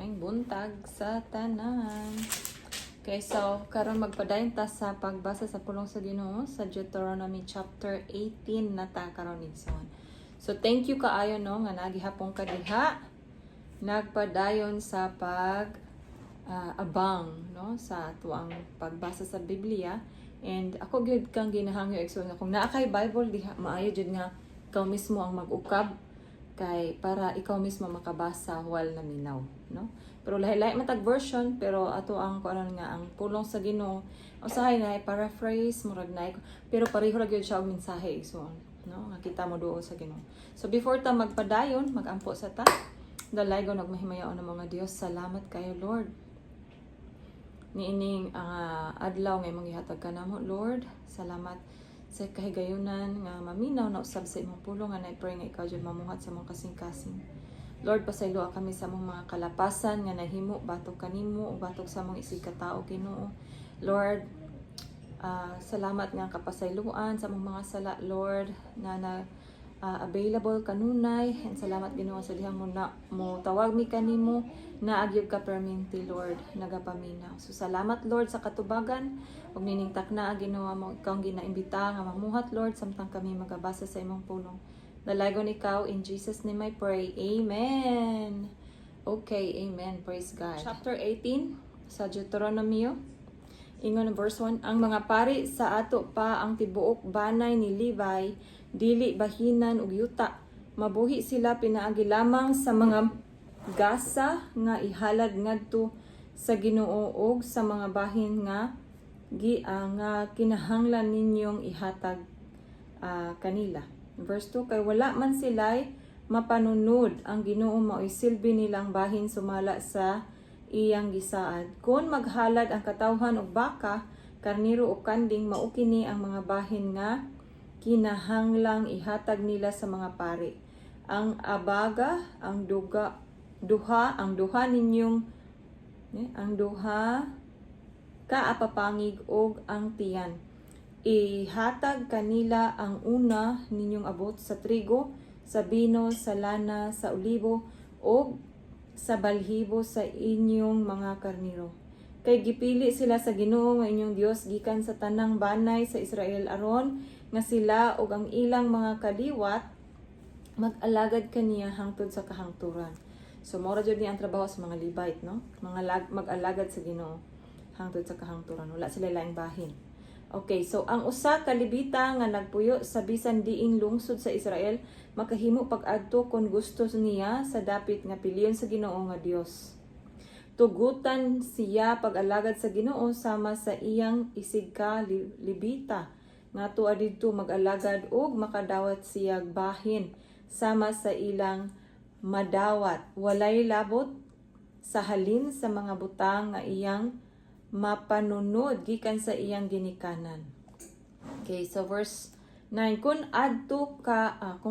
Maayong buntag sa tanan. Okay, so karon magpadayon ta sa pagbasa sa pulong sa Ginoo sa Deuteronomy chapter 18 na ta karon, igsoon. So thank you kaayo, no, nga nagihapon ka diha nagpadayon sa pag abang, no, sa atuang pagbasa sa Biblia. And ako gyud kang ginahangyo, igsoon, nga kung naa kay Bible diha, maayo jud nga ikaw mismo ang mag-ukab kay para ikaw mismo makabasa while naminaw, no? Pero lahi-lahi man tag version, pero ato ang kuan nga ang pulong sa Ginoo usahay na paraphrase, murag na, pero pareho ra gyud siya og mensahe, igsoon, no, nga kita mo duol sa Ginoo. So before ta magpadayon, magampo sa ta. Dalaygon og mahimayaon ng mga Dios, salamat kayo, Lord, niining adlaw nga imong gihatag kanamo, Lord. Salamat sa kahigayunan nga maminaw na usab sa imong pulong nga na-pray nga ikaw jud mamuhat sa among kasing-kasing. Lord, pasayloa kami sa among mga kalapasan nga nahimo batok kanimo o batok sa among isig katao, Ginoo. Lord, salamat nga kapasayloan sa among mga sala, Lord, na na available kanunay. And salamat, Ginoo, sa dihang mo na mo tawag mi kanimo na agyog ka perminti, Lord, nagapaminaw. So salamat, Lord, sa katubagan ug nining takna, Ginoo, mo ikaw ang ginaimbita nga mamuhat, Lord, samtang kami magabasa sa imong pulong. Dalaygon ikaw, in Jesus' name I pray. Amen. Okay, amen. Praise God. Chapter 18 sa Deuteronomio. Ingon ang verse 1, ang mga pari sa ato pa ang tibuok banay ni Levi dili bahinan og yuta. Mabuhi sila pinaagi lamang sa mga gasa nga ihalad ngadto sa Ginoo og sa mga bahin nga gi nga kinahanglan ninyong ihatag kanila. Verse 2, kay wala man sila'y mapanunod, ang Ginoo mao'y silbi nilang bahin sumala sa iyang gisaad. Kung maghalad ang katawhan og baka, karniro o kanding, mao kini ang mga bahin nga kinahanglang ihatag nila sa mga pari. Ang abaga, ang duga, duha, ang duha ninyong ang duha ka apapangig og ang tiyan. Ihatag kanila ang una ninyong abot sa trigo, sa bino, sa lana, sa olibo, og sa balhibo sa inyong mga karniro. Kay gipili sila sa Ginoo nga inyong Dios gikan sa tanang banay sa Israel aron nga sila ug ang ilang mga kaliwat mag-alagad kaniya hangtod sa kahangturan. So mao ra jud ni ang trabaho sa mga Levite, no? Mga mag-alagad sa Ginoo hangtod sa kahangturan. Wala sila laing bahin. Okay, so ang usa ka Levita nga nagpuyo sa bisan diing lungsod sa Israel makahimo pag-adto kon gusto niya sa dapit nga pilion sa Ginoo nga Dios. Tugutan siya pag-alagad sa Ginoo sama sa iyang isig ka Levita nga tuwa didto mag-alagad ug makadawat siya bahin sama sa ilang madawat, walay labot sa halin sa mga butang nga iyang mapanunod gikan sa iyang ginikanan. Okay, so verse 9, kung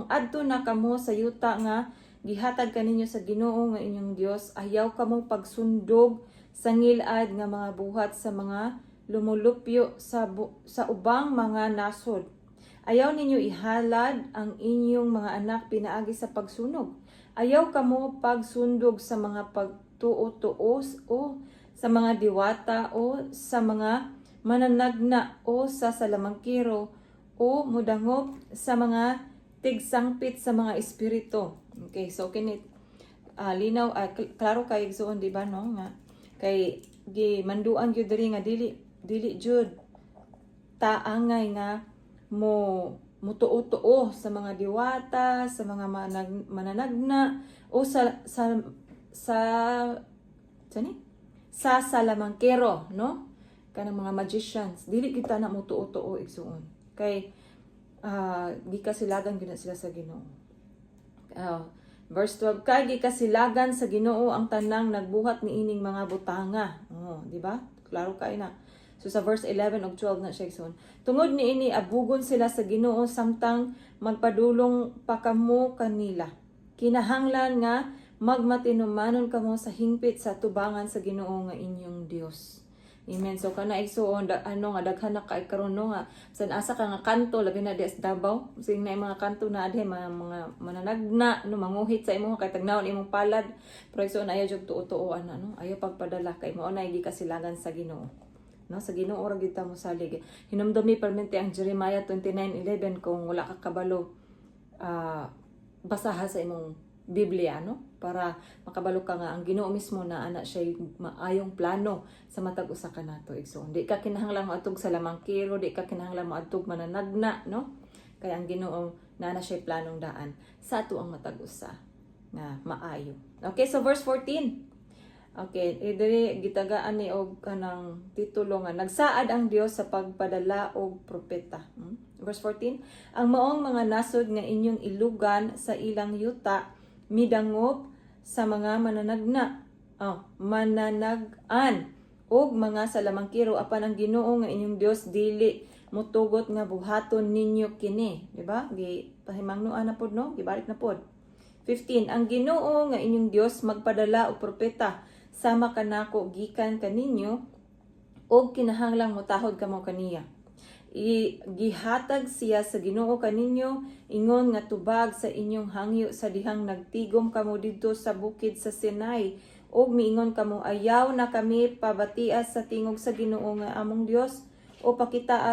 adto na kamo sa yuta nga gihatag kaninyo sa Ginoo nga inyong Dios, ayaw kamo pagsundog sa ngilad nga mga buhat sa mga lumulupyo sa ubang mga nasod. Ayaw ninyo ihalad ang inyong mga anak pinaagi sa pagsunog. Ayaw kamo pagsundog sa mga pagtuo-tuo o sa mga diwata o sa mga mananagna o sa salamangkero o mudangop sa mga tigsangpit sa mga espiritu. Okay, so kini linaw, klaro kay, igsoon, di ba, no, nga kay gimanduan gyud diri nga dili dili jud taangay nga mo mutuo-tuo sa mga diwata, sa mga mananagna o sa ni? Sa salamangkero, no? Kanang mga magicians, dili kita na mutuo-tuo, igsuon. Kay gikasilagan gyud na sila sa Ginoo. Verse 12, kay gikasilagan sa Ginoo ang tanang nagbuhat niining mga butanga. Oh, di ba? Klaro kay na. So sa verse 11 ug 12 na siya, igsoon. Tungod niini abugon sila sa Ginoo samtang magpadulong pa kamo kanila. Kinahanglan nga magmatinumanon kamo sa hingpit sa tubangan sa Ginoo nga inyong Dios. Amen. So kana, igsuon, ano nga daghan na kay karon, no, nga san asa ka nga kanto, labi na di sa Davao. Sing na mga kanto na adhe mga mananagna, no, manguhit sa imo kay tagnawon imong palad. Pero, igsuon, ayaw jud tuo-tuo ana, no. Ayaw pagpadala kay mao na gikasilagan sa Ginoo. No, sa Ginoo ra gyud ta mosalig. Hinumdumi permente ang Jeremiah 29:11. Kung wala ka kabalo, basaha sa imong Biblia, no, para makabalo ka nga ang Ginoo mismo na ana siya maayong plano sa matag usa ka nato, igsoon. Di ka kinahanglan moadtog salamangkero, di ka kinahanglan moadtog mananagna, no, kay ang Ginoo na ana siya planong daan sa ato ang matag usa nga maayo. Okay, so verse 14. Okay, diri gitagaan ni og kanang titulo nga "Nagsaad ang Dios sa pagpadala og propeta." Verse 14, "Ang maong mga nasod nga inyong ilugan sa ilang yuta midangop sa mga mananagna, oh, mananag-an og mga salamangkiro, apan ang Ginoo nga inyong Dios dili motugot nga buhaton ninyo kini." Di ba? Gi pahimangnoan na pod, no? Gibalik na pod. 15. "Ang Ginoo nga inyong Dios magpadala og propeta sama kanako gikan kaninyo og kinahanglang motahod kamo kaniya. Gihatag siya sa Ginoo kaninyo ingon nga tubag sa inyong hangyo sa dihang nagtigom kamo didto sa bukid sa Sinai ug miingon kamo, 'Ayaw na kami pabatia sa tingog sa Ginoo nga among Dios o pakitaa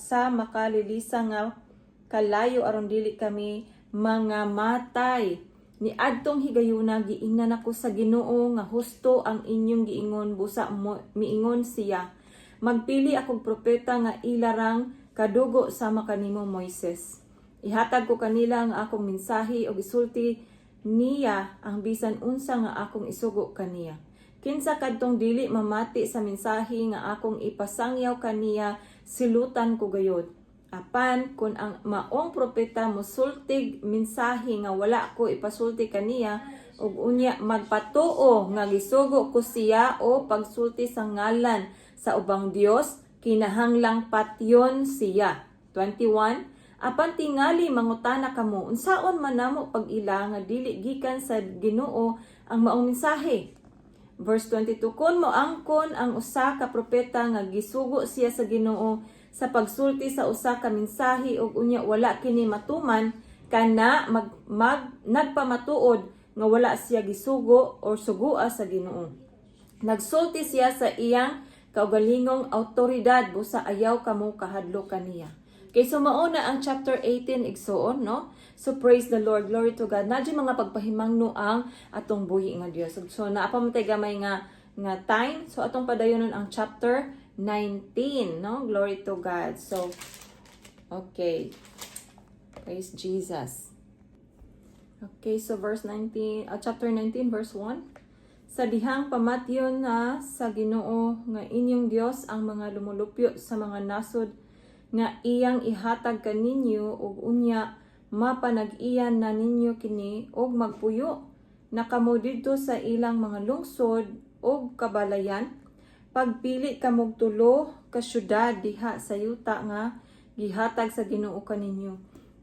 sa makalilisa nga kalayo aron dili kami mga matay.' Niadtong higayuna giingnan ako sa Ginoo nga husto ang inyong giingon. Busa mo, miingon siya, 'Magpili akong propeta nga ilarang kadugo sama kanimo, Moises. Ihatag ko kanila ang akong mensahe ug isulti niya ang bisan unsa nga akong isugo kaniya. Kinsa kadtong dili mamati sa mensahe nga akong ipasangyaw kaniya, silutan ko gayod. Apan kun ang maong propeta mosultig mensahe nga wala ko ipasulti kaniya ug unya magpatuo nga gisugo ko siya o pagsulti sa ngalan sa ubang Dios, kinahanglang patyon siya.'" 21. "Apan tingali mangutana kamo, 'Unsaon man namo pag-ila nga dili gikan sa Ginoo ang maong mensahe?' Verse 22, "Kung moangkon ang usa ka propeta nga gisugo siya sa Ginoo sa pagsulti sa usa ka mensahe ug unya wala kini matuman, kana mag, mag nagpamatuod nga wala siya gisugo or sugua sa Ginoo. Nagsulti siya sa iyang kaugalingong autoridad. Busa ayaw kamo kahadlok kaniya." Okay, so mao na ang chapter 18, igsuon, no? So praise the Lord, glory to God. Naa mga pagpahimangno ang atong buhi nga Dios. So naa pa man tay gamay nga time. So atong padayonon ang chapter 19, no? Glory to God. So okay. Praise Jesus. Okay, so verse 19, chapter 19 verse 1. "Sa dihang pamatyon na sa Ginoo nga inyong Dios ang mga lumulupyo sa mga nasod nga iyang ihatag kaninyo ug unya mapanag-iyan na ninyo kini ug magpuyo na kamo didto sa ilang mga lungsod ug kabalayan, pagpili kamog tulo ka syudad diha sa yuta nga gihatag sa Ginoo kaninyo.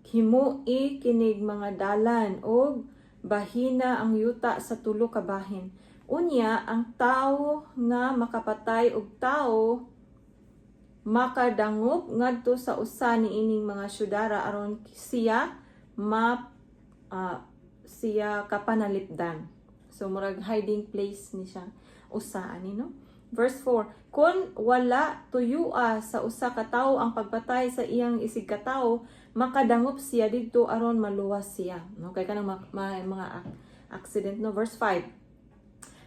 Himoi kinig mga dalan ug bahina ang yuta sa tulo ka bahin. Unya ang tawo nga makapatay og tawo makadangop ngadto sa usa niining mga syudara aron siya ma siya kapanalipdan." So murag hiding place ni siya usa ani, no? Verse 4, "Kung wala tuyua sa usa ka tawo ang pagpatay sa iyang isigkatawo, makadangop siya didto aron maluwas siya. No, kay kanang mga accident, no? Verse 5,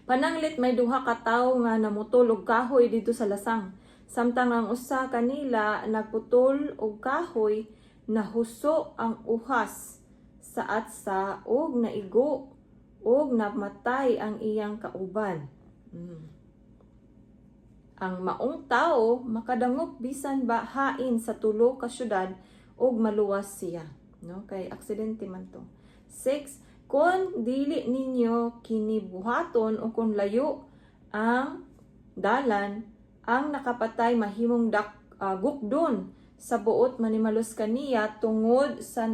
"Pananglit may duha ka tawo nga namutol og kahoy didto sa lasang. Samtang ang usa kanila nagputol og kahoy, nahuso ang uhas sa atsa ug naigo ug namatay ang iyang kauban. Ang maong tao makadangop bisan ba hain sa tulo ka syudad ug maluwas siya." No, kay aksidente man to. 6. "Kung dili ninyo kini buhaton o kung layo ang dalan, ang nakapatay mahimong gukdon sa buot manimalos kaniya tungod sa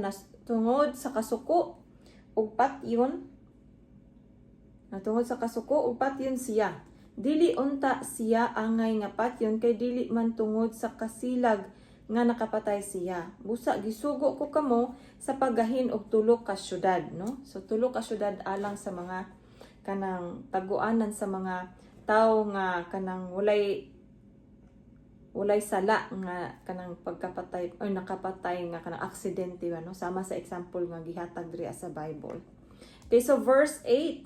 kasuko ug patyon siya." Dili unta siya angay nga patyon kay dili man tungod sa kasilag nga nakapatay siya. Busa gisugo ko kamo sa paggahin og tulo ka syudad, no? So tulo ka syudad alang sa mga kanang taguanan sa mga tawo nga kanang walay sala nga kanang pagkapatay or nakapatay nga kanang aksidente ba, no? Sama sa example nga gihatag diri sa Bible. Okay, so verse 8: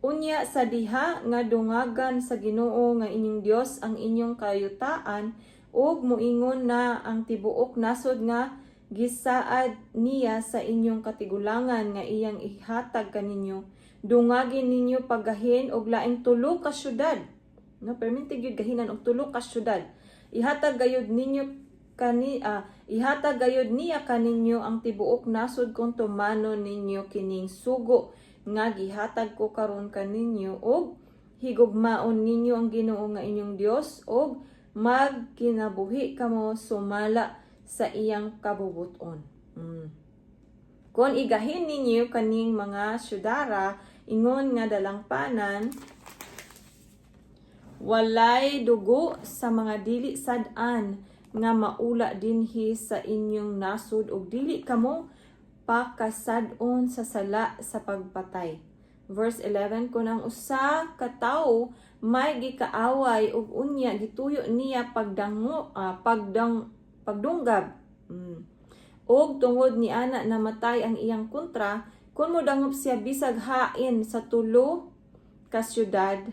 "Unya sa diha nga dungagan sa Ginoo nga inyong Dios ang inyong kayutaan ug moingon na ang tibuok nasod nga gisaad niya sa inyong katigulangan nga iyang ihatag kaninyo, dungagin ninyo paggahin og laing tulo ka syudad," no? Perminti gyud gahinan og tulo ka syudad. "Ihatag gayud niya kaninyo ang tibuok nasod kung tumanon ninyo kining sugo nga gihatag ko karon kaninyo ug higugmaon ninyo ang Ginoo nga inyong Dios ug magkinabuhi kamo sumala sa iyang kabubuton." "Kung igahin ninyo kaning mga syudara ingon nga dalangpanan, walay dugo sa mga dili sad-an nga maula dinhi sa inyong nasod ug dili kamo pakasad-on sa sala sa pagpatay." Verse 11: "Kung ang usa ka tawo may gikaaway ug unya gituyo niya pagdango pagdang pagdunggab ug tungod ni ana namatay ang iyang kontra, kun modangop siya bisag hain sa tulo ka syudad,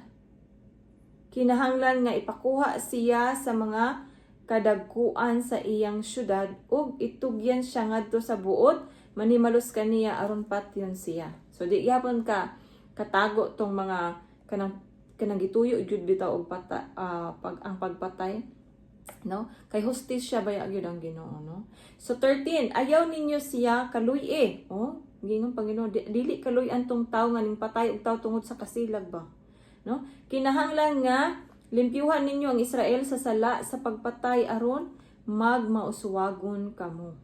kinahanglan nga ipakuha siya sa mga kadagkuan sa iyang syudad ug itugyan siya ngadto sa buot manimalos kaniya aron patyon siya." So di gyapon ka katago tong mga kanang gituyo jud bitaw og pata, pag ang pagpatay, no? Kay hustisya baya gyud ang Ginoo, no? So 13: "Ayaw ninyo siya kaluy-i." Oh, giingon Panginoon, dili kaluy-an tong tawo nga ning patay og tawo tungod sa kasilag ba, no? "Kinahanglan nga limpyuhan ninyo ang Israel sa sala sa pagpatay aron magmausuwagon kamo."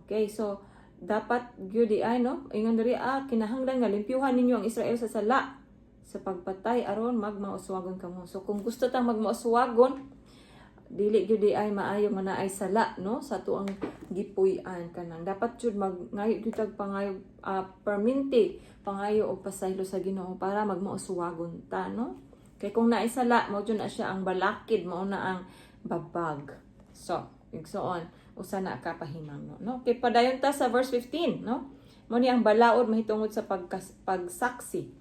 Okay, so dapat gyud ay, no? Ingon diri kinahanglan nga limpyuhan ninyo ang Israel sa sala sa pagpatay aron magmausuwagon kamo. So kung gusto tang magmausuwagon, dili gyud ay maayo nga naay sala, no, sa atuang gipuy-an. Kanang dapat jud magngayo gyud tag pangayo, perminti pangayo og pasaylo sa Ginoo para magmausuwagon ta, no? Kay kung naay sala, mao jud na siya ang balakid, mao na ang babag. So igsoon, usa na ka pahimangno, no? Kay padayon ta sa verse 15, no? Mo ni ang balaod mahitungod sa pagsaksi.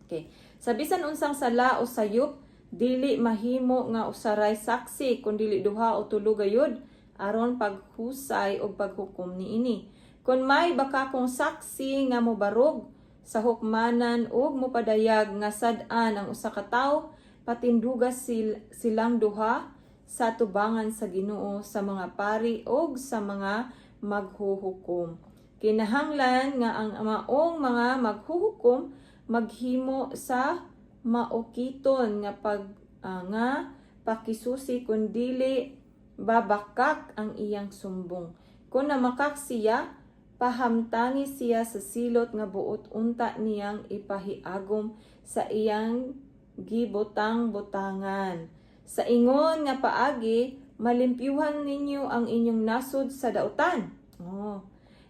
Okay. "Sa bisan unsang sala o sayop, dili mahimo nga usaray saksi kun dili duha o tulo gayud aron paghusay o paghukom niini. Kung may bakakong saksi nga mobarog sa hukmanan ug mopadayag nga sad-an ang usa ka tawo, patinduga silang duha sa tubangan sa Ginoo, sa mga pari ug sa mga maghuhukom. Kinahanglan nga ang maong mga maghuhukom maghimo sa maukiton nga pag nga pakisusi kun dili babakak ang iyang sumbong. Kung namakak siya, pahamtangi siya sa silot nga buot unta niyang ipahiagom sa iyang gibutang-butangan. Sa ingon nga paagi, malimpyuhan ninyo ang inyong nasod sa dautan." Oh.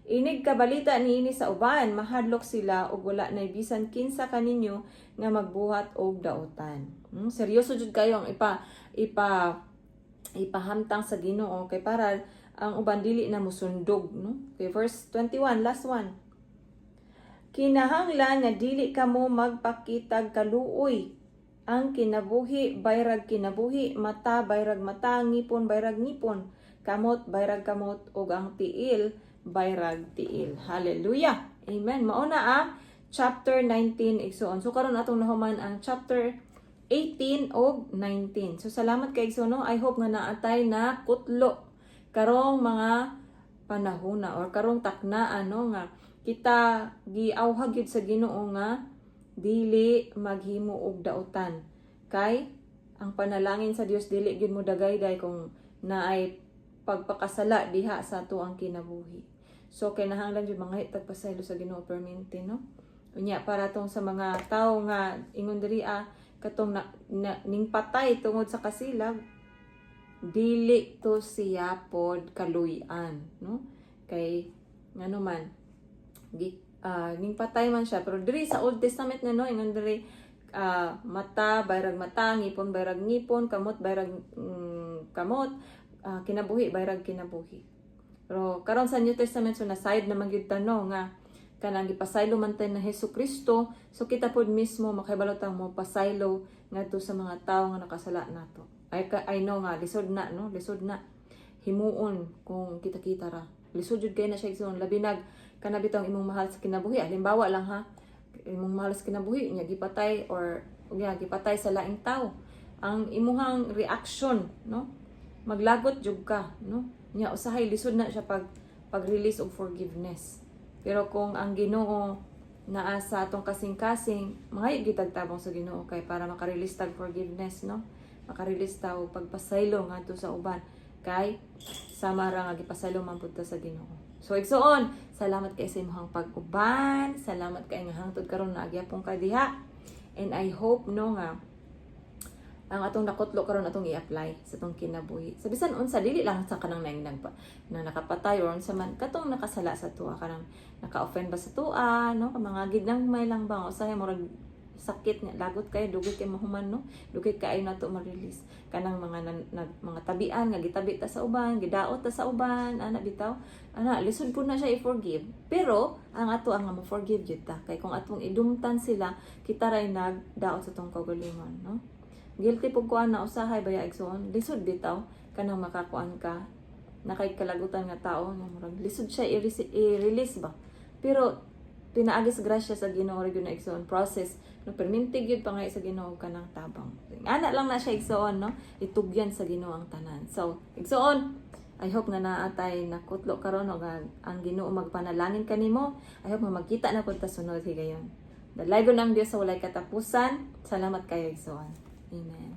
"Inig kabalita niini sa uban, mahadlok sila ug wala nay bisan kinsa kaninyo nga magbuhat og dautan. Seryoso jud kayo ang ipa ipa ipahamtang sa Ginoo kay para ang uban dili na musundog, no? Okay, verse 21, last one. "Kinahanglan nga dili kamo magpakitag kaluoy. Ang kinabuhi bayrag kinabuhi, mata bayrag mata, ngipon bayrag ngipon, kamot bayrag kamot, ug ang tiil bayrag tiil." Hallelujah. Amen. Mao na ang chapter 19, igsoon. So karon atong nahuman ang chapter 18 og 19. So salamat kay, igsoon, no? I hope nga naatay na kutlo karong mga panahona or karong takna, ano, nga kita giawhag gyud sa Ginoo nga dili maghimo og dautan kay ang panalangin sa Dios dili gyud mo dagayday kung naay pagpakasala diha sa ato ang kinabuhi. So kinahanglan jud mga tagpasaylo sa Ginoo perminti, no? Unya para tong sa mga tawo nga ingon diri. Katong na ning patay tungod sa kasilag, dili to siya pod kaluy-an, no? Kay ngano man gi, ning patay man siya, pero diri sa Old Testament na, no, ingon diri, mata bayrag mata, ngipon bayrag ngipon, kamot bayrag kamot, kinabuhi bayrag kinabuhi. Pero karon sa New Testament, so na side naman gyud ta, no, nga kanang gipasaylo man tayo na Hesus Kristo, so kita pod mismo makahibalo tang mo pasaylo ngadto sa mga tawo nga nakasala nato. Ay ka, I know nga lisod na, no, lisod na himuon kung kita-kita ra. Lisod jud kay na siya, igsoon, labi nag kana bitong imong mahal sa kinabuhi. Halimbawa lang ha, imong mahal sa kinabuhi nya gipatay or nya gipatay sa laing tawo. Ang imuhang reaction, no, maglagot jud ka, no? Nya usahay lisod na siya pag pag-release og forgiveness. Pero kung ang Ginoo naa sa atong kasing-kasing, mangayo gyud tabang sa Ginoo kay para maka-release tag forgiveness, no? Maka-release ta og pagpasaylo ngadto sa uban kay sama ra nga gipasaylo man pud ta sa Ginoo. So igsoon, salamat kay sa imong pag-uban, salamat kay nga hangtod karon naa gyapon ka diha. And I hope, no, nga ang atong nakutlo karon atong i-apply sa atong kinabuhi. Sa bisan unsa, dili lang sa kanang naing nagpa, na nakapatay or unsa man katong nakasala sa tuwa, kanang naka-offend ba sa tuwa, no, mga gidang may lang ba usahay murag sakit nga lagot kay dugay kay mahuman, no, dugay kaayo nato ma-release kanang mga mga tabian nga gitabi ta sa uban, gidaot ta sa uban, ana bitaw ana, lisod po na siya i-forgive. Pero ang ato ang nga mo forgive jud ta kay kung atong idumtan sila, kita ray nagdaot sa tong kaugalingon, no? Guilty pug ko ana usahay baya, igsoon. Lisod bitaw kanang makakuan ka nakay kalagutan nga tao nga murag lisod siya i-release ba. Pero pinaagi sa grasya sa Ginoo ra gyud na, igsoon, process, no, perminti gyud pa sa Ginoo kanang tabang. Ana lang na siya, igsoon, no? Itugyan sa Ginoo ang tanan. So igsoon, I hope nga naa tay nakutlo karon og ang Ginoo magpanalangin kanimo. I hope nga magkita na pud ta sunod higayon. Dalaygon ang Dios sa walay katapusan. Salamat kayo, igsoon. Amen.